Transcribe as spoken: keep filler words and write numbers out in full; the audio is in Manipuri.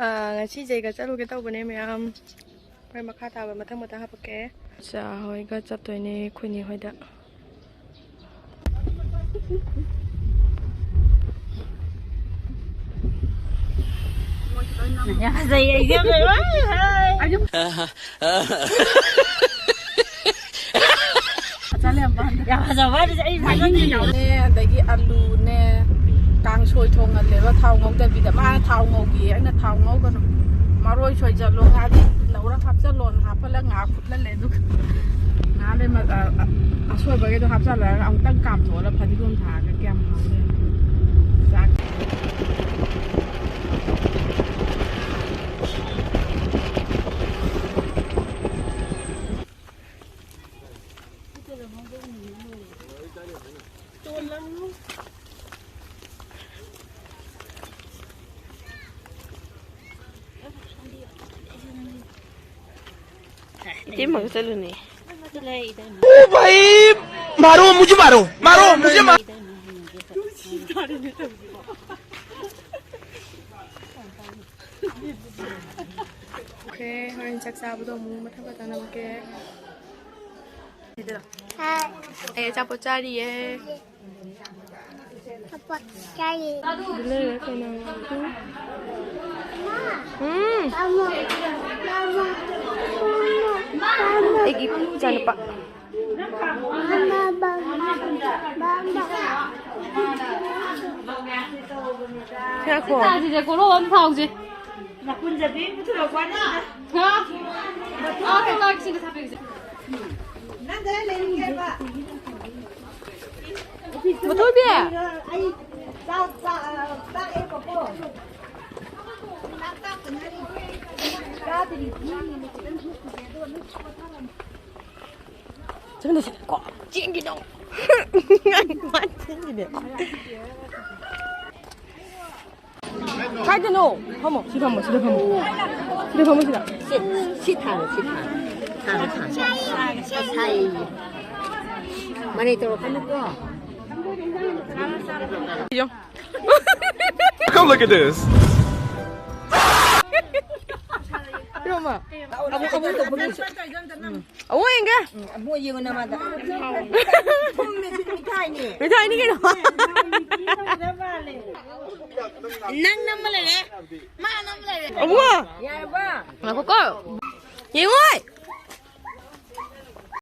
ꯑꯥ, ꯉꯁꯤ ꯖꯩꯒ ꯆꯠꯂꯨꯒꯦ ꯇꯧꯕꯅꯦ ꯃꯌꯥꯝ꯫ ꯍꯣꯏ, ꯃꯈꯥ ꯇꯥꯕ ꯃꯊꯪ ꯃꯊꯪ ꯍꯥꯄꯛꯀꯦ꯫ ꯆꯥ ꯍꯣꯏꯒ ꯆꯠꯇꯣꯏꯅꯦ ꯑꯩꯈꯣꯏꯅꯦ ꯍꯣꯏꯗ꯫ ꯌꯥꯝ ꯐꯖꯩꯌꯦ, ꯑꯩꯁꯦ ꯌꯥꯝ ꯐꯖꯩ꯫ ꯌꯥꯝ ꯐꯖꯕ ꯋꯥꯔꯤꯁꯦ ꯑꯩ ꯊꯥꯖꯗ꯭ꯔꯤꯅꯦ꯫ ꯃꯍꯤꯅꯦ, ꯑꯗꯒꯤ ꯑꯂꯨꯅꯦ, ꯀꯥꯡꯁꯣꯏ ꯊꯣꯡꯍꯜꯂꯦꯕ ꯊꯥꯎ ꯉꯧꯗꯕꯤꯗ꯫ ꯃꯥꯅ ꯊꯥꯎ ꯉꯧꯒꯦ, ꯑꯩꯅ ꯊꯥꯎ ꯉꯧꯒꯅꯨ, ꯃꯔꯣꯏ ꯁꯣꯏꯖꯜꯂꯣ, ꯉꯥꯔꯤ ꯂꯧꯔ ꯍꯥꯞꯆꯜꯂꯣꯅ ꯍꯥꯞꯍꯜꯂ ꯉꯥ ꯐꯨꯠꯍꯜꯂꯦ꯫ ꯑꯗꯨꯒ ꯉꯥ ꯂꯩꯔꯝꯃ-, ꯑ, ꯑ, ꯑꯁꯣꯏꯕꯈꯩꯗꯣ ꯍꯥꯞꯆꯜꯂꯒ ꯑꯃꯨꯛꯇꯪ ꯀꯥꯝꯊꯣꯛꯍꯜꯂ ꯐꯗꯤꯒꯣꯝ ꯊꯥꯛꯑꯒ ꯀꯌꯥꯝ ꯍꯥꯎꯅꯤ꯫ ꯆꯥꯛ꯫ ꯏꯇꯩꯃꯒ ꯆꯠꯂꯨꯅꯦ꯫ ओ भाई, मारो, मुझे मारो, मारो, मुझे मारो। ꯑꯣꯀꯦ, ꯍꯣꯔꯦꯟ ꯆꯥꯛ ꯆꯥꯕꯗꯣ ꯑꯃꯨꯛ ꯃꯊꯪ ꯃꯊꯪ ꯅꯝꯃꯛꯀꯦ꯫ ꯁꯤꯗꯔꯣ? ꯑꯩ ꯑꯆꯥꯄꯣꯠ ꯆꯥꯔꯤꯌꯦ꯫ ꯑꯆꯥꯄꯣꯠ ꯆꯥꯔꯤ꯫ ꯑꯗꯨ ꯂꯩꯔꯦ ꯀꯩꯅꯣ꯫ ꯎꯝ꯫ ꯃꯥꯃꯥ, ꯃꯥꯃꯥ, ꯃꯥꯃꯥ, ꯃꯥꯃꯥ꯫ ꯑꯩꯒꯤ ꯏꯆꯥꯅꯨꯄꯥ꯫ ꯉꯥꯏꯈꯣ꯫ ꯆꯥꯁꯤꯁꯦ, ꯀꯣꯔꯣ ꯑꯃ ꯊꯥꯎꯁꯦ꯫ ꯅꯥꯀꯨꯟꯖꯕꯤ ꯑꯃ ꯄꯨꯊꯣꯔꯛꯄ ꯋꯥꯅꯤꯗ꯫ ꯍꯥ? ꯑꯥ, ꯀꯩꯅꯣ ꯇꯧꯔꯒꯦ, ꯁꯤꯗ ꯊꯥꯕꯤꯔꯤꯁꯦ꯫ ꯅꯪ ꯀꯗꯥꯏ ꯂꯩꯔꯤꯒꯦꯕ? ꯃꯊꯣꯏꯕꯤ! ꯑꯩ ꯆꯥꯛ ꯆꯥ-, ꯆꯥꯛꯑꯦꯕꯀꯣ꯫ ꯆꯥꯛ ꯆꯥꯛꯇ ꯉꯥꯏꯔꯤ꯫ ꯆꯥꯗ꯭ꯔꯤ꯫ ꯆꯪꯗ ꯆꯠꯀꯣ꯫ ꯆꯦꯟꯈꯤꯅꯣ꯫ ꯃꯥ ꯆꯦꯟꯈꯤꯅꯦ꯫ ꯀꯥꯏꯗꯅꯣ? ꯐꯝꯃꯣ, ꯁꯤ ꯐꯝꯃꯣ, ꯁꯤꯗ ꯐꯝꯃꯣ꯫ ꯁꯤꯗ ꯐꯝꯃꯣ, ꯁꯤꯗ꯫ ꯁꯤ, ꯁꯤ ꯊꯥꯔꯣ, ꯁꯤ ꯊꯥꯔꯣ꯫ ꯊꯥꯔꯣ, ꯊꯥꯔꯣ꯫ ꯁꯥꯏꯌꯦ꯫ ꯃꯔꯩ ꯇꯧꯔꯛꯀꯅꯨꯀꯣ꯫ Come look at this. ꯀꯩꯅꯣꯝꯃ꯫ ꯑꯕꯨꯡ, ꯑꯕꯨꯡ ꯇꯧꯕꯒꯤ꯫ ꯑꯕꯨꯡ ꯌꯦꯡꯒꯦ꯫ ꯎꯝ, ꯑꯕꯨꯡ ꯌꯦꯡꯉꯨ ꯅꯃꯥꯗ꯫ ꯊꯨꯝꯃꯦ, ꯁꯤꯗꯤ ꯃꯤꯊꯥꯏꯅꯦ꯫ ꯃꯤꯊꯥꯏꯅꯤ ꯀꯩꯅꯣ꯫ ꯅꯪ ꯅꯝꯃ ꯂꯩꯔꯦ꯫ ꯃꯥ ꯅꯝꯃ ꯂꯩꯔꯦ꯫ ꯑꯕꯨꯡ꯫ ꯌꯥꯔꯕ? ꯉꯥꯏꯈꯣꯀꯣ꯫ ꯌꯦꯡꯉꯣ꯫